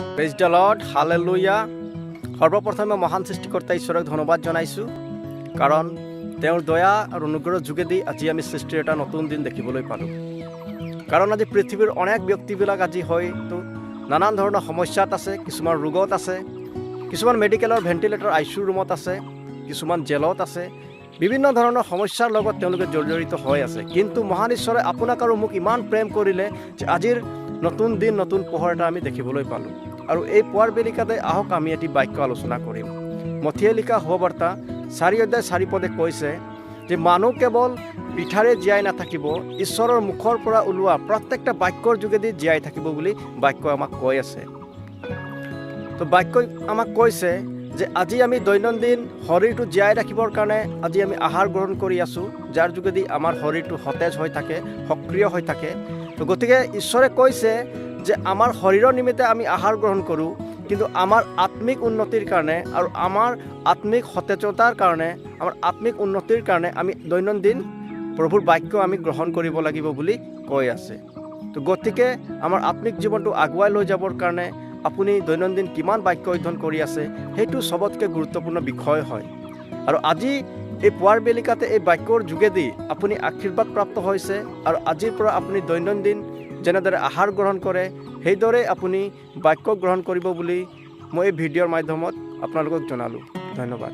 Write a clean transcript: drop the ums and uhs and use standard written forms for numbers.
Praise the Lord, hallelujah. সৰ্বপ্ৰথমে মহান সৃষ্টিকৰ্তা ঈশ্বৰক ধন্যবাদ জনাইছোঁ, কাৰণ তেওঁৰ দয়া আৰু অনুগ্ৰহৰ যোগেদি আজি আমি সৃষ্টিৰ এটা নতুন দিন দেখিবলৈ পালোঁ। কাৰণ আজি পৃথিৱীৰ অনেক ব্যক্তিবিলাক আজি হয়তো নানান ধৰণৰ সমস্যাত আছে, কিছুমান ৰোগত আছে, কিছুমান মেডিকেলৰ ভেণ্টিলেটৰ ICU ৰুমত আছে, কিছুমান জেলত আছে, বিভিন্ন ধৰণৰ সমস্যাৰ লগত তেওঁলোকে জৰ্জৰিত হৈ আছে। কিন্তু মহান ঈশ্বৰে আপোনাক আৰু মোক ইমান প্ৰেম কৰিলে যে আজিৰ নতুন দিন, নতুন পোহৰ এটা আমি দেখিবলৈ পালোঁ। আৰু এই পুৱাৰ বেলিকাতে আহক আমি এটি বাক্য আলোচনা কৰিম। মথিয়ে লিখা শুভবাৰ্তা 4 অধ্যায় 4 পদে কৈছে যে মানুহ কেৱল পিঠাৰে জীয়াই নাথাকিব, ঈশ্বৰৰ মুখৰ পৰা ওলোৱা প্ৰত্যেকটা বাক্যৰ যোগেদি জীয়াই থাকিব বুলি বাক্য আমাক কৈ আছে। তো বাক্যই আমাক কৈছে যে আজি আমি দৈনন্দিন শৰীৰটো জীয়াই ৰাখিবৰ কাৰণে আজি আমি আহাৰ গ্ৰহণ কৰি আছোঁ, যাৰ যোগেদি আমাৰ শৰীৰটো সতেজ হৈ থাকে, সক্ৰিয় হৈ থাকে। তো গতিকে ঈশ্বৰে কৈছে যে আমাৰ শৰীৰৰ নিমিত্তে আমি আহাৰ গ্ৰহণ কৰোঁ, কিন্তু আমাৰ আত্মিক উন্নতিৰ কাৰণে আৰু আমাৰ আত্মিক সতেজতাৰ কাৰণে, আমাৰ আত্মিক উন্নতিৰ কাৰণে আমি দৈনন্দিন প্ৰভুৰ বাক্য আমি গ্ৰহণ কৰিব লাগিব বুলি কৈ আছে। তো গতিকে আমাৰ আত্মিক জীৱনটো আগুৱাই লৈ যাবৰ কাৰণে আপুনি দৈনন্দিন কিমান বাক্য অধ্যয়ন কৰি আছে, সেইটো চবতকৈ গুৰুত্বপূৰ্ণ বিষয় হয়। আৰু আজি এই পুৱাৰ বেলিকাতে এই বাক্যৰ যোগেদি আপুনি আশীৰ্বাদ প্ৰাপ্ত হৈছে আৰু আজিৰ পৰা আপুনি দৈনন্দিন যেনেদৰে আহাৰ গ্ৰহণ কৰে, সেইদৰে আপুনি বাক্য গ্ৰহণ কৰিব বুলি মই এই ভিডিঅ'ৰ মাধ্যমত আপোনালোকক জনালোঁ। ধন্যবাদ।